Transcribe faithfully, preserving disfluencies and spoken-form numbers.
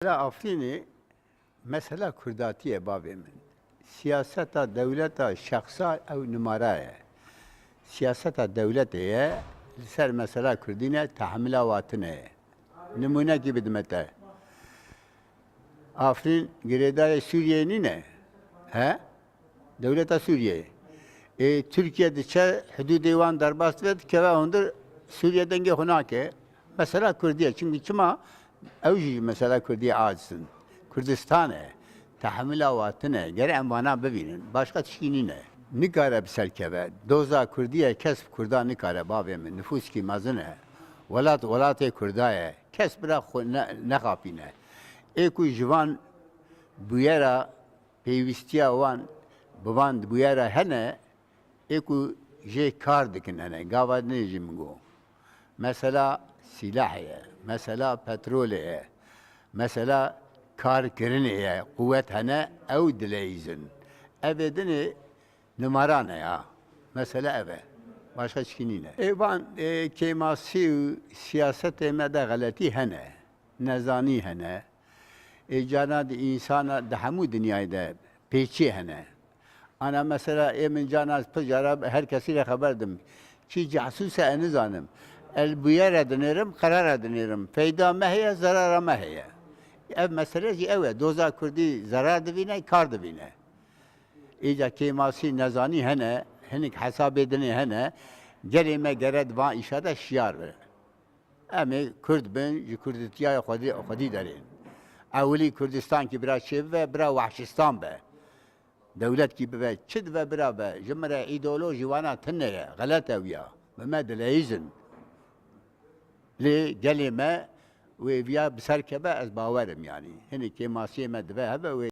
Mesela Afrînê mesela Kurdatî ye bavê min. Siyaseta dewleta şexsa ew nimara ye. Siyaseta dewletê ye, li ser mesela Kurdî ne, tehemila wa tune ye. Nimûnekî bidime te. Afrîn girêdayê Sûriyeyê nîne? He? Dewleta Sûriyeyê. Ê, Tirkiye diçe hidûdê wan derbas dibe, dikeve hundir, Sûriye dengê xwe nake. Mesela Kurdî ye. Çimkî çima? Ew jî ji mesela Kurdî aciz in. Kurdistan e. Tehemila wa tune. Gere em vana bibînin. Başqa tişkî nîne. Nikare bi ser keve. Doza Kurdî ye. Kes bi Kurda nikare bavê min. Nifûskî mezin e. Welat, welatê Kurda ye. Kes bira xwe ne-, nexapîne. Ê ku ji van bûyera pêwîstiya wan bi van bûyera hene, ê ku jê kar dikin hene. Gava dinê jî min got. Mesela sîlahê ye, mesela petrolê ye, mesela karkirinê ye, quwet hene, ew dileyîzin. Ev ê dinê nimara ne ya. Mesele ev e. Başqa çikî nîne. Ê van, ê, kêmasî û siyasetê me de xeletî hene. Nezanî hene. Ê, cana di însana di hemû dinyayê de pêçî hene. Ana mesela ê min cana pir cara her kesî re xeber dim. Kî cahsûs e, ez nizanim. El bûyere dinêrim, qerara dinêrim. Feyda me heye, zerara me heye. Ev mesele jî ew e. Doza Kurdî zerar divîne, kar divîne. Îca kêmasî nezanî hene, hinik hesabê dinê hene. Gelê me gere di van îşa de şiyar be. Em ê Kurd bin, ji Kurdîtiyayê xwedî, xwedî derên. Ewilî Kurdistankî bira çê bibe, bira Wehşistan be. Dewletkî bibe, çi dibe bira be. Ji min re îdeolojî wana tune ye, xelet e wiya. Bi me dileyîzin. Lê gelê me wê viya bi ser keve, ez bawer im yanî. Hinî kêmasiyê me dibe hebe wê.